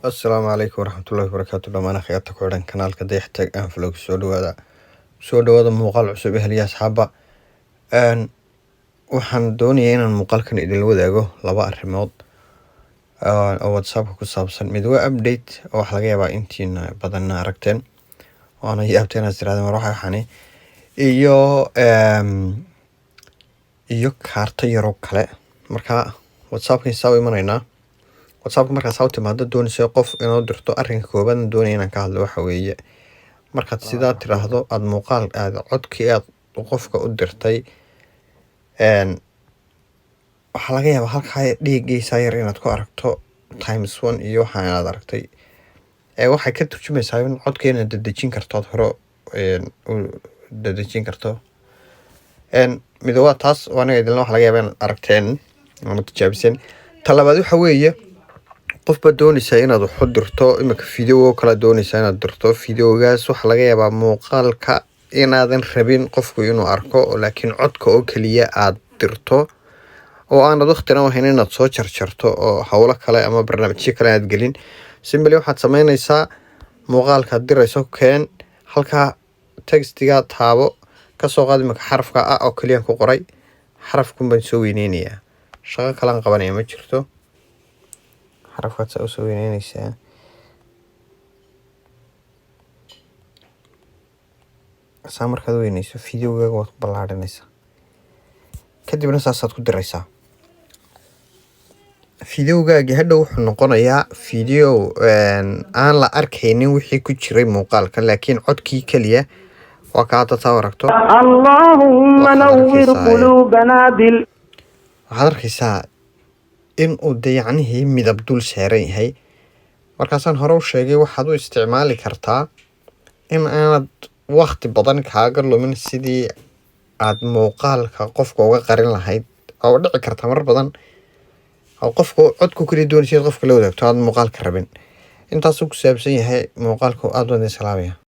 Assalaamu calaykum waraxmatullaahi wabarakaatu. Dhammaan akhyaarta ku xidhan kanaalka Dayaxtag aan Vlog, soo dhawaada, soo dhawaada muuqaal cusub. Ehliya asxaaba, waxaan doonayaa inaan muuqaalkan idinla wadaago laba arrimood oo WhatsAppka ku saabsan. Mid waa update oo waxa laga yaabaa intiina badanna aragteen waana yaabteen inaad tirahdeen war waxa waxani iyo kaarto yaroo kale. Marka WhatsAppka saa u imanaynaa. WhatsAppka markaad saa u timaado, doonayso qof inoo dirto, arrinka koobaadna doonaya inaan ka hadlo waxa weeye: markaad sidaa tiraahdo, aad muuqaal aad codkii aad qofka u dirtay, waxaa laga yaabaa halkaa dhiiggiisa yar inaad ku aragto times one iyo waxa inaad aragtay. Waxay ka turjumaysaa in codka inaad dedejin karto, aad hore u dedejin karto. Mid waa taas oo aniga idinla waxa laga yaabaa inaad aragteen ama tijaabiseen. Ta labaad waxa weeye, qof baad doonaysaa inaad wax u dirto, imika video oo kale doonaysaa inaad dirto. Videogaas waxaa laga yaabaa muuqaalka inaadan rabin qofku inuu arko, laakiin codka oo keliya aad dirto oo aanad waqtina u hayn inaad soo jarjarto oo howlo kale ama barnaamijyo kale aad gelin. Simply waxaad sameynaysaa, muuqaalkaad dirayso keen, halkaa textiga taabo. Kasoo qaad imika xarafka a oo keliya ku qoray, xarafkun baan soo weyneynayaa, shaqo kalaan qabanaya ma jirto. Xarafkaad saa usoo weyneyneynaysaa. Saa markaad weyneyso, videogaaga waad ku ballaarinaysaa, kadibna saasaad ku diraysaa. Videogaagi hadhow wuxuu noqonayaa video aan la arkaynin wixii ku jiray muuqaalka, laakiin codkii keliya waa ka hadda taa aragto. اللهم waxaad نور arkaysaa قلوبنا بال waxaad arkaysaa in uu de yacnihii midab dul saaran yahay. Markaasaan hore u sheegay, waxaad u isticmaali kartaa in aanad waqti badan kaaga lumin sidii aad muuqaalka qofka uga qarin lahayd, oo dhici karta marar badan oo qofka codku kaliya doonaysa inaad qofka la wadaagto, aad muuqaalka rabin. Intaasuu ku saabsan yahay muuqaalku. Aad baan idin salaamaya.